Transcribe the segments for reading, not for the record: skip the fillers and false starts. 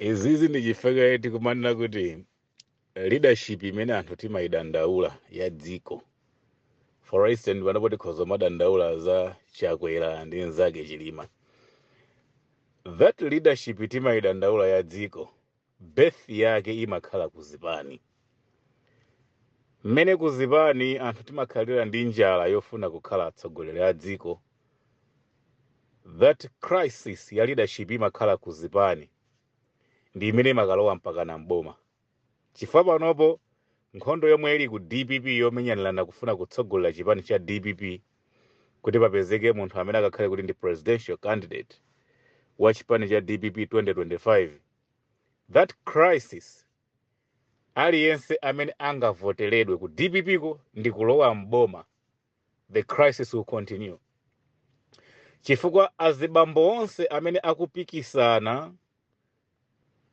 Izizi ndi chifukwa tikumanena kuti leadership imene anthu timayidandaula ya dziko, for instance, panopo tikhoza madandaula za Chakwera ndi nzake Chilima, that leadership timayidandaula ya dziko, birth yake imakhala kuzipani. Mmene kuzipani anthu timakhalira ndi njala yofuna kukhala atsogoleri a dziko, that crisis ya leadership imakhala kuzipani ndi imene imakalowa mpaka na mboma. Chifukwa panopo nkhondo yomwe ili ku DPP yomenyanirana kufuna kutsogolera chipani cha DPP kuti papezeke munthu amene akakhale kuti ndi presidential candidate wa chipani cha DPP 2025, that crisis, aliyense amene angavoteredwe ku DPP ko ndi kulowa mboma, the crisis will continue, chifukwa azibambo onse amene akupikisana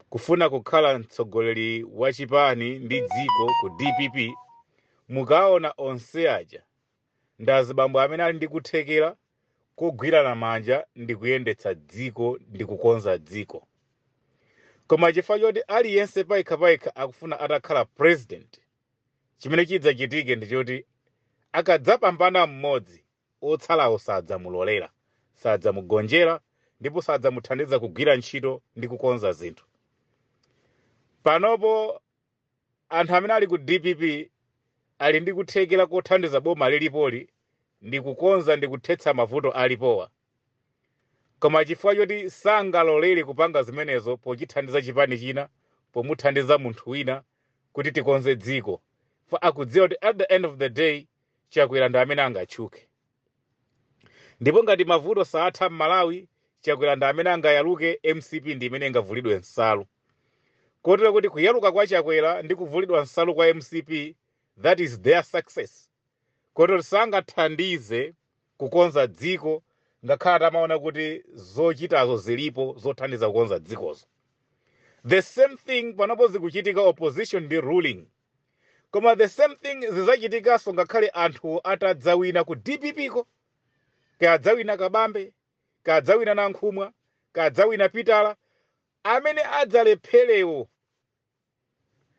kufuna kukhala mtsogoleri wa chipani ndi dziko ku DPP, mukaona onse aja ndi azibambo amene ali ndi kuthekera kugwirana manja ndi kuyendetsa dziko ndi kukonza dziko. Koma chifukwa choti aliyense payekha akufuna atakhala president, chimene chidzachitike ndi choti akadzapambana mmodzi, otsalawo sadzamulolera, sadzamugonjera ndipo sadzamuthandiza kugwira ntchito ndi kukonza zinthu. Panopo anthu amene ali ku DPP ali ndi kuthekera kothandiza boma lilipoli ndi kukonza ndi kuthetsa mavuto alipowa, koma chifukwa choti sangalolere kupanga zimenezo pochithandiza chipani china, pomuthandiza munthu wina kuti tikonze dziko, fa akudziwa kuti at the end of the day Chakwera ndi amene angatchuke, ndipo ngati mavuto saatha m'Malawi, Chakwera ndi amene angayaluke, MCP ndi imene ingavulidwe nsalu. Kotero kuti kuyaluka kwa Chakwera ndi kuvulidwa nsalu kwa MCP, that is their success. Kotero sangathandize kukonza dziko ngakhale atamaona kuti zochitazo zilipo zothandiza kukonza dzikozo. The same thing panopo zikuchitika opposition ndi ruling, koma the same thing zizachitikanso ngakhale anthu atadzawina ku DPP ko, kadzawina Kabambe, kadzawina Nankhumwa, kadzawina Pitala. Amene adzalepherewo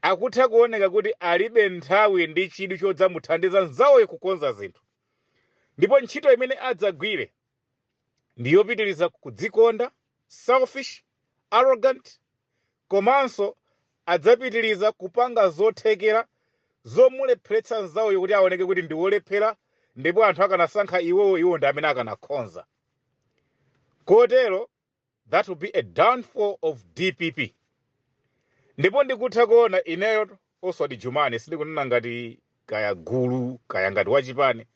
akutha kuoneka kuti alibe nthawi ndi chidwi chodzamuthandiza nzawoyo kukonza zinthu, ndipo ntchito imene adzagwire ndi yopitiriza kudzikonda, selfish, arrogant, komanso adzapitiriza kupanga zothekera zomulepheretsa nzawoyo kuti aoneke kuti ndi wolephera, ndipo anthu akanasankha iwowo, iwo ndi amene akanakonza. Kotero that will be a downfall of DPP. Ndipo ndikutha kuona ineyo, Oswald Jumani, sindikunena ngati kaya gulu kaya ngati wachipani,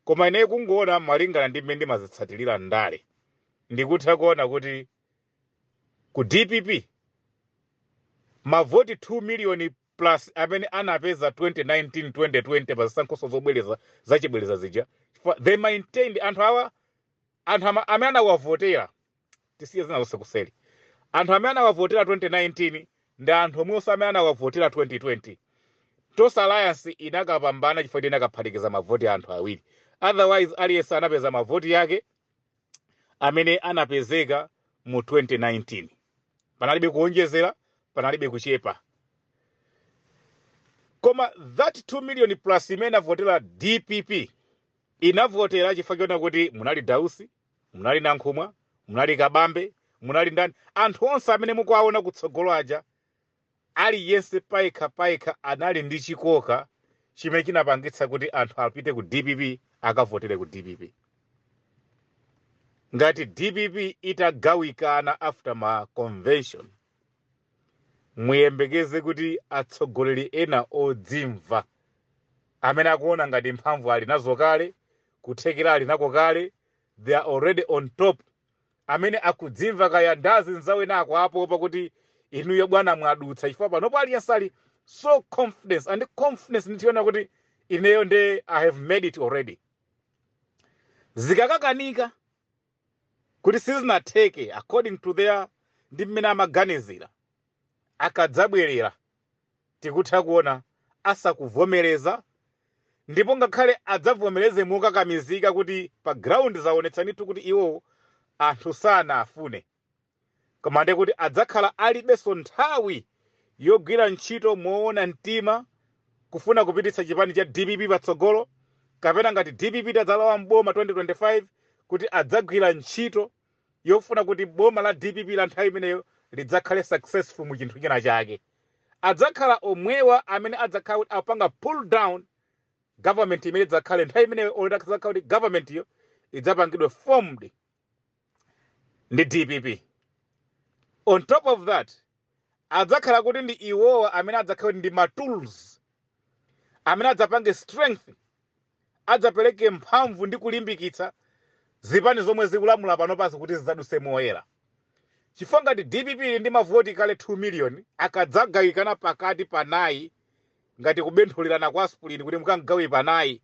koma ineyo kungoona malingana ndi mmene ndimazitsatirira ndale, ndikutha kuona kuti ku DPP mavoti 2 million plus amene anapeza 2019, 2020 pa zisankho zobwereza, zachibwereza zija, chifukwa they maintained anthu awa, anthu amene anawavotera, tisiye zina zonse kuseri, anthu amene anawavotera 2019 ndi anthu omwenso amene anawavotera 2020. Tonse Alliance inakapambana chifukwa inakaphatikiza mavoti a anthu awiri, otherwise aliyense anapeza mavoti yake amene anapezeka mu 2019. Panalibe kuonjezera, panalibe kuchepa. Koma that 2 million plus imene inavotera DPP inavotera chifukwa choona kuti munali Dausi, munali Nankhumwa, munali Kabambe, munali ndani, anthu onse amene mukuwaona kutsogolo aja, aliyense payekha payekha anali ndi chikoka chimene chinapangitsa kuti anthu apite ku DPP, akavotere ku DPP. Ngati DPP itagawikana after ma convention, muyembekeze kuti atsogoleri ena odzimva amene akuona ngati mphamvu ali nazo kale, kuthekera ali nako kale, they are already on top, amene akudzimva kaya ndazi nzawo ena akuapopa kuti inuyo bwana mwadutsa, chifukwa panopo aliyense ali so confidence and confidence nditiona kuti ineyo nde I have made it already. Zikakakanika kuti sizinatheke according to their ndi mmene amaganizira, akadzabwerera tikutha kuona asakuvomereza, ndipo ngakhale adzavomereze mokakamizika kuti pa ground zaonetsa ndithu kuti iwo anthu sanafune. Koma ndiye kuti adzakhala alibenso nthawi yogwira ntchito moona mtima kufuna kupititsa chipani cha DPP patsogolo, kapena ngati DPP tadzalowa mboma 2025, kuti adzagwira ntchito yofuna kuti boma la DPP la nthawi imeneyo lidzakhale successful mu chinthu china chake. Adzakhala omwewa amene adzakhala kuti apanga pull down government imene idzakhale nthawi imeneyo, adzakhala kuti government iyo idzapangidwe formed ndi DPP. On top of that, adzakhala kuti ndi iwowa amene adzakhala kuti ndi ma tools amene adzapange strength, adzapereke mphamvu ndi kulimbikitsa zipani zomwe zikulamula panopazi kuti zidzaduse moyera, chifukwa ngati DPP ili ndi mavoti kale 2 million, akadzagawikana pakati panayi ngati kubenthulirana kwa aspirin, kuti mukangawe panayi,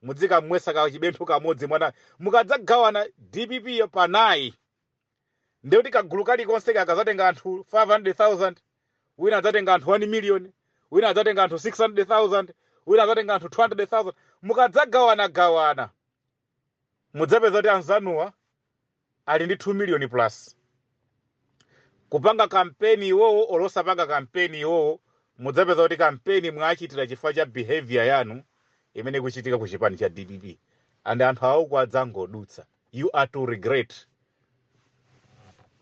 mudzikamwesa ka chibenthu kamodzi mwana, mukadzagawana DPP yo panayi, ndekuti kagulu kalikonse kakazatenga anthu 500,000, wina adzatenga anthu 1 million, wina adzatenga anthu 600,000, wina adzatenga anthu 200,000. Mukadzagawanagawana, mudzapeza kuti anzanuwa ali ndi 2 million plus. Kupanga kampeni iwowo olosapanga kampeni iwowo, mudzapeza kuti kampeni mwachitira chifukwa cha behavior yanu imene ikuchitika ku chipani cha DPP, and anthu awoko adzangodutsa. You are to regret.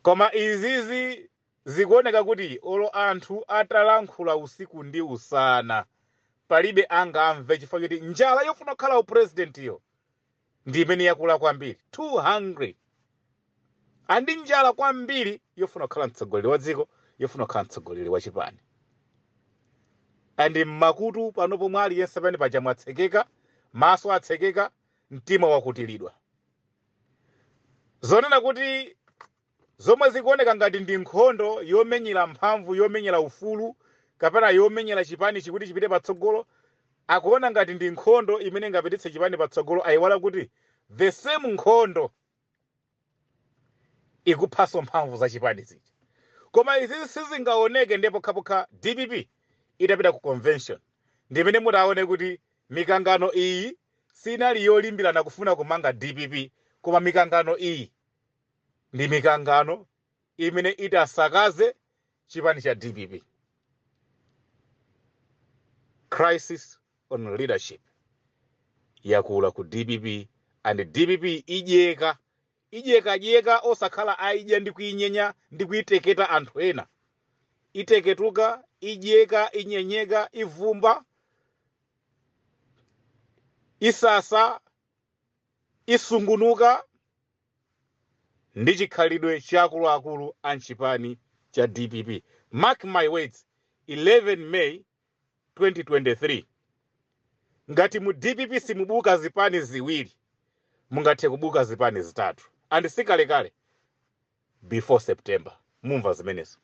Koma izizi zikuoneka kuti olo anthu atalankhula usiku ndi usana, palibe angamve, chifukwa choti njala yofuna kukhala upresident iyo ndi imene yakula kwambiri. Too hungry, andi njala kwambiri yofuna kukhala mtsogoleri wa dziko, yofuna kukhala mtsogoleri wa chipani. And mmakutu pano pomwe aliyense pamene paja mwatsekeka, maso atsekeka, mtima wakutilidwa. Zonena kuti zomwe zikuoneka ngati ndi nkhondo yomenyera mphamvu, yomenyera ufulu, kapena yomenyera chipani chikuti chipite patsogolo, akuona ngati ndi nkhondo imene ingapititse chipani patsogolo, ayiwala kuti the same nkhondo ikuphanso mphamvu za chipani zija. Koma izi sizingaoneke ndipo pokhapokha DPP itapita ku convention, ndimene mutaone kuti mikangano iyi sinali yolimbirana kufuna kumanga DPP, koma mikangano iyi ndi mikangano imene itasakaze chipani cha DPP. Crisis on leadership yakula ku DPP, and DPP idyeka, idyekadyeka, osakhala aidya ndi kuinyenya ndi kuiteketa anthu ena. Iteketuka, idyeka, inyenyeka, ivumba, isasa, isungunuka ndi chikhalidwe cha akuluakulu a mchipani cha DPP. Mark my words, 11 May 2023, ngati mu DPP simubuka zipani ziwiri, mungathe kubuka zipani zitatu, and sikalekale, before September mumva zimenezo.